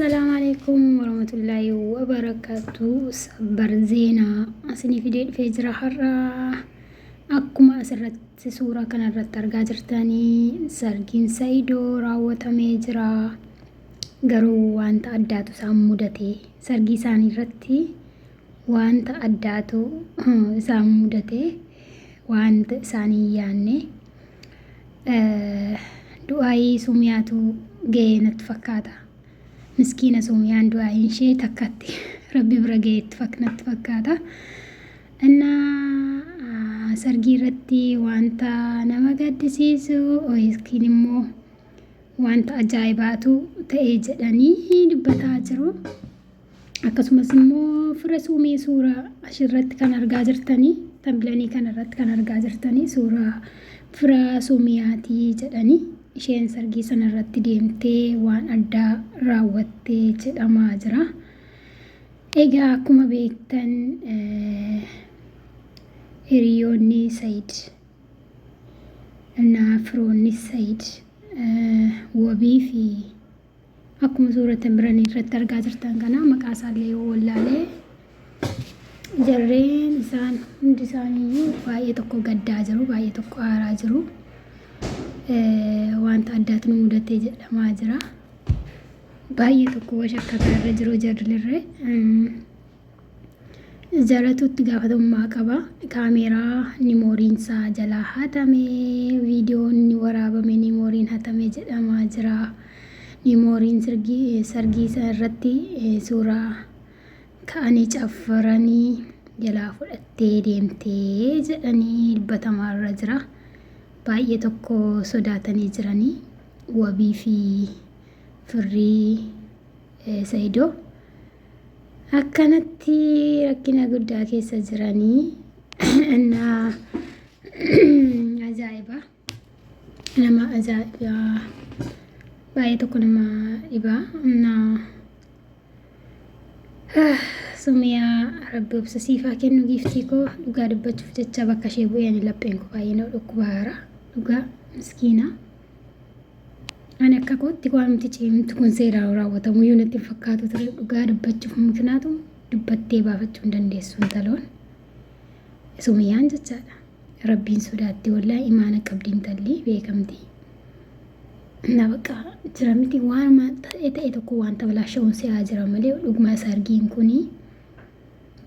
Assalaamu alaikum warahmatullaahi wabarakaatu. Sabbar zeenaa asinii fidee dhufee jira har'a. Akkuma asirratti suuraa kanarratti argaa jirtanii sargiin Sa'idoo raawwatamee jira. Garuu wanta addaatu isaan mudate. Sargii isaanii irratti wanta addaatu isaan mudate. Wanta isaanii hin yaadne. Du'aayii Sumiyaatu ga'ee natti fakkaata. Miskiina Sumiyaan du'aayiin ishee takkatti rabbi bira ga'eetti natti fakkaata. Innaa sargii irratti wanta nama gaddisiisu yookiin immoo wanta ajaa'ibaatu ta'e jedhanii dubbataa jiru. Akkasumas immoo fira suumii suuraa asirratti kan argaa jirtanii tambilanii kanarratti kan argaa jirtanii suuraa fira suumiyaatii jedhanii isheen sargii sanarratti deemtee waan addaa raawwattee jedhamaa jira. Egaa akkuma beektan hiriyoonni Sayid እና firoonni Sayid wabii fi Akkuma suura tambiranii irratti argaa jirtan kana maqaa isaallee yoo wallaalee jarreen isaan hundi isaaniiyyuu baay'ee tokko gaddaa jiru, baay'ee tokko aaraa jiru. Wanta addaatu nu mudatee jedhamaa jira. Baay'ee tokko washakkataa irra jiru jarrilirree. Jaratu itti gaafatamummaa qaba. Kaameeraa nimooriinsaa jalaa hatame, viidiyoon ni waraabame nimooriin hatame jedhamaa jira. Nimooriin sirgii sargii isaa irratti suuraa ka'anii caffaranii jalaa fudhattee deemtee jedhanii dubbatamaa irra jira. Baay'ee tokko sodaatanii jiranii wabii fi firrii Sa'idoo. Akkanatti rakkina guddaa keessa jiranii innaa ajaa'iba nama ajaa'iba baay'ee tokko nama dhiba innaa Sumiyaa rabbi obsa siif haa kennu giiftii koo dhugaa dubbachuuf jecha bakka ishee bu'ee ani lapheen koo baay'ee na dhukkubaara dhugaa miskiina. Ani akka kootti waanumti ciimtu kun seeraan raawwatamu iyyuu natti hin fakkaatu ture dhugaa dubbachuuf mikinaatu dubbattee baafachuu hin dandeessu intaloon. Sumiyyaan jechaadha. Rabbiin sodaatti wallaahi imaana qabdi intalli beekamti. Na bakka jira miti waanuma ta'e ta'e tokko wanta balaasha'uun se'aa jira malee dhuguma sargiin kuni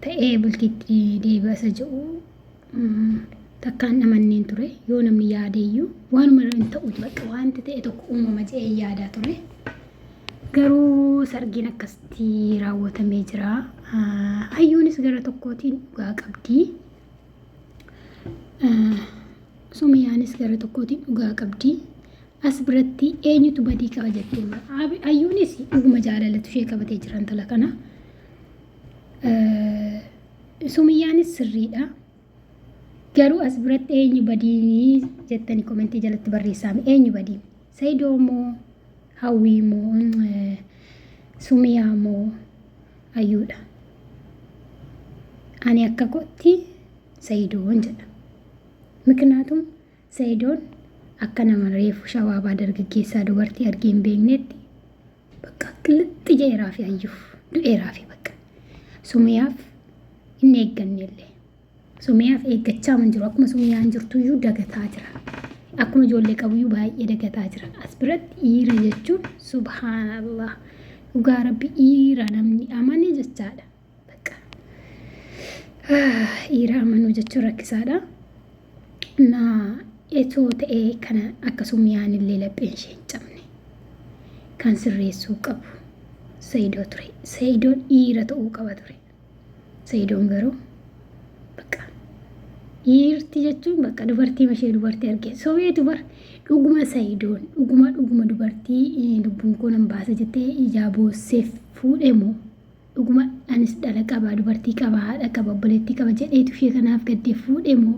ta'ee bultiitti deebi'a isa jedhu takkaan amanneen ture yoo namni yaadeeyyuu waanuma hin ta'u bakka wanti ta'e tokko uumama jedhee yaadaa ture. Garuu sargiin akkasitti raawwatamee jira. Hayyuunis gara tokkootiin dhugaa qabdi. Sumiyaanis gara tokkootiin dhugaa qabdi. As biratti eenyutu badii qaba jettee hayyuunis dhuguma jaalalatu ishee qabatee jira intala kana. Sumiyyaanis sirriidha. Garuu as biratti eenyu badii jettanii komentii jalatti barreessaame eenyu badii? Sayidoo moo Hawwii moo Sumiyaa moo Ayyuudha? Ani akka kootti Sayidoon jedha. Miknaatum Sayidoon akka nama reefu shawaabaa dargaggeessaa dubartii argee hin beeknetti Bakka qilixxi jedheeraa fi ayyuuf du'eeraa fi bakka sumiyaaf hin eegganne illee. Sumiyaaf eeggachaa man jiru akkuma sumiyaan jirtuyyuu dagataa jira. Akkuma ijoollee qabuyyuu baay'ee dagataa jira. As biratti dhiira jechuun subhaanallah dhugaa rabbi dhiira namni amane jechaadha. Bakka dhiira amanuu jechuun rakkisaadha. Na etoo ta'ee kana akka sumiyaan illee lapheen ishee hin cabne kan sirreessuu qabu Sayidoo ture. Sayidoon dhiira ta'uu qaba ture. Sayidoon garuu bakka dhiirti jechuun bakka dubartii ishee dubartii argee sobeetu bar dhuguma Sayidoon dhuguma dhuguma dubartii lubbuun koo nan baasa jettee ijaa boosseef fuudhee moo Dhuguma anis dhala qaba, dubartii qaba, haadha qaba, obboleettii qaba jedheetu ishee kanaaf gaddee fuudhe moo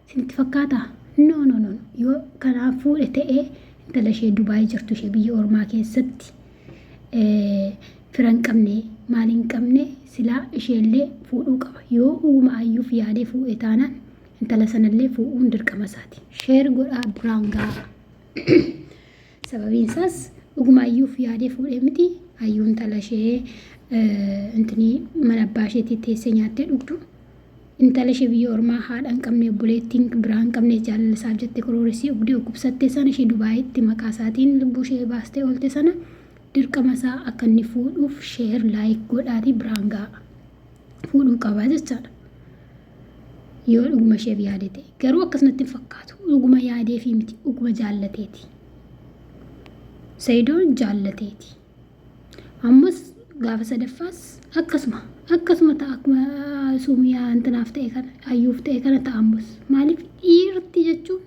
isinitti fakkaataa? No, no, no. Yoo kanaaf fuudhe ta'ee intala ishee Dubaay jirtu ishee biyya ormaa keessatti fira hin qabne maal hin qabne silaa isheellee fuudhuu qaba. Yoo dhuguma ayyuuf yaadee fuudhe taanaan intala sanallee fuudhuun dirqama isaati. Sheer godhaa biraan gahaa. Sababiin isaas Dhuguma ayyuuf yaadee fuudhee miti ayyuu intala ishee intinii mana abbaa isheetii teessee nyaattee dhugdu. Intala ishee biyya ormaa haadha hin qabne obboleettiin biraa hin qabne jaalala isaaf jettee korooresii dhugdee dhukkubsattee sana ishee Dubaayitti maqaa isaatiin lubbuu ishee baastee oolte sana dirqama isaa akka inni fuudhuuf sheer laayik godhaatii biraan ga'a. Fuudhuu qabaa jechaadha. Yoo dhuguma isheef yaade ta'e. Garuu akkas natti hin fakkaatu. Dhuguma yaadeefii miti dhuguma jaallateeti. Sayidoon jaallateeti. Ammas gaafa sadaffaas akkasuma akkasuma ta'a akkuma suumiyaa intinaaf ta'e kana hayyuuf ta'e kana ta'a ammas maaliif dhiirti jechuun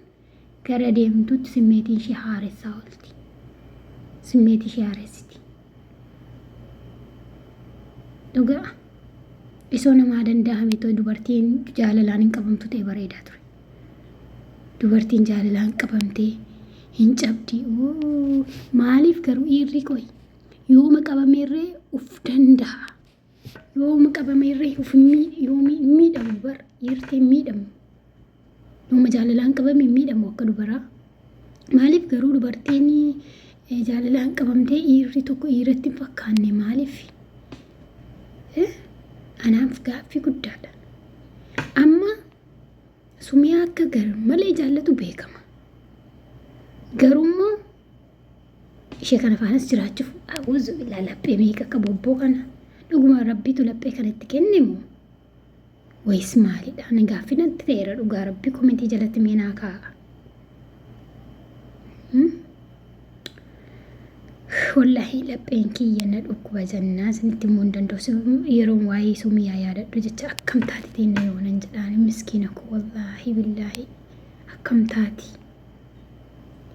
gara deemtutti simmeetiin ishee haaressaa oolti. Simmeetii ishee haaressiti. Dhugaa isoo namaa danda'ame too dubartiin jaalalaan hin qabamtu ta'e bareedaa ture. Dubartiin jaalalaan qabamtee hin cabdi. Maaliif garuu dhiirri qoy yooma qabameerree uf danda'a. Yooma qabameerree uf yooma hin miidhamu bar dhiirti hin miidhamu. Yooma jaalalaan qabame hin miidhamu akka dubaraa. Maaliif garuu dubartiin jaalalaan qabamtee dhiirri tokko dhiiratti hin fakkaanne maaliif? Anaaf gaaffii guddaadha. Amma Sumiyaa akka gar malee jaallatu beekama. Garuu immoo ishee kana faanas jiraachuuf a'uuzu billaa laphee meeqa qabu obboo kana. Dhuguma rabbiitu laphee kana itti kenne moo? Wayis maalidha? Ani gaaffii natti ta'eera dhugaa rabbii komentii jalatti mee naa kaa'a. Wallahi lapheen kiyya na dhukkuba jennaa isinitti himuu hin danda'u. Yeroon waa'ee sumiyaa yaadadhu jecha akkam taati teenna yoonan jedhaan miskiina koo wallaahi billaahi akkam taati.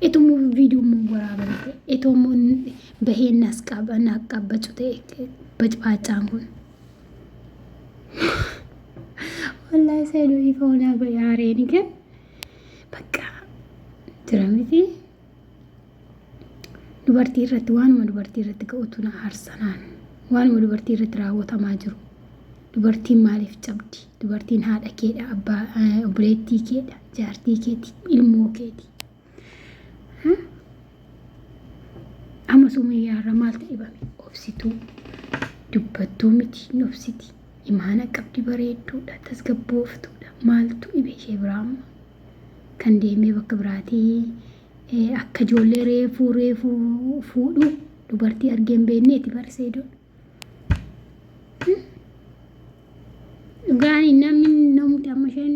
Itoo viidiyoo immoo waraaban ta'e itoo immoo baheen nas qaba na qabbacu ta'e bacbaacaan kun. Wallaahi saayidoo ifa onaa godhe haareen kan bakka jira miti. Dubartii irratti waanuma dubartii irratti ga'utu na aarsanaan waanuma dubartii irratti raawwatamaa jiru. Dubartiin maaliif cabdi? Dubartiin haadha keedha, abbaa obboleettii keedha, jaartii keeti, ilmoo keeti. Amma sumayyaa irraa maaltu dhibame? Obsituu dubbattuu miti hin obsiti. Imaana qabdi bareedduudha, tasgabbooftuudha. Maaltu dhibe ishee biraa amma? Kan deemee bakka biraatii akka ijoollee reefuu reefuu fuudhu dubartii argee hin beekneeti bara Sayidoon. Dhugaan namni namti amma isheen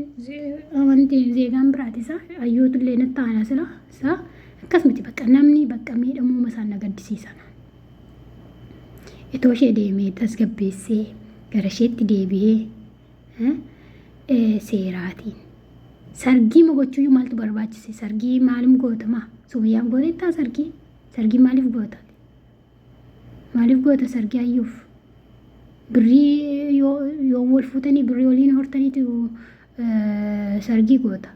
amantiin zeegaan biraati isaa ayyootu illee natti aanaa sila isaa akkas miti bakka namni bakka miidhamuuma isaan na gaddisiisan. Itoo ishee deemee tasgabbeessee gara isheetti deebi'ee seeraatiin sargii ma gochuuyyuu maaltu barbaachise sargii maalim gootama sumayyaan gootettaa sargii sargii maaliif goota Maaliif goota sargii ayyuuf? Birrii yoo yoom wal fuutanii birrii waliin hortaniitu sargii goota.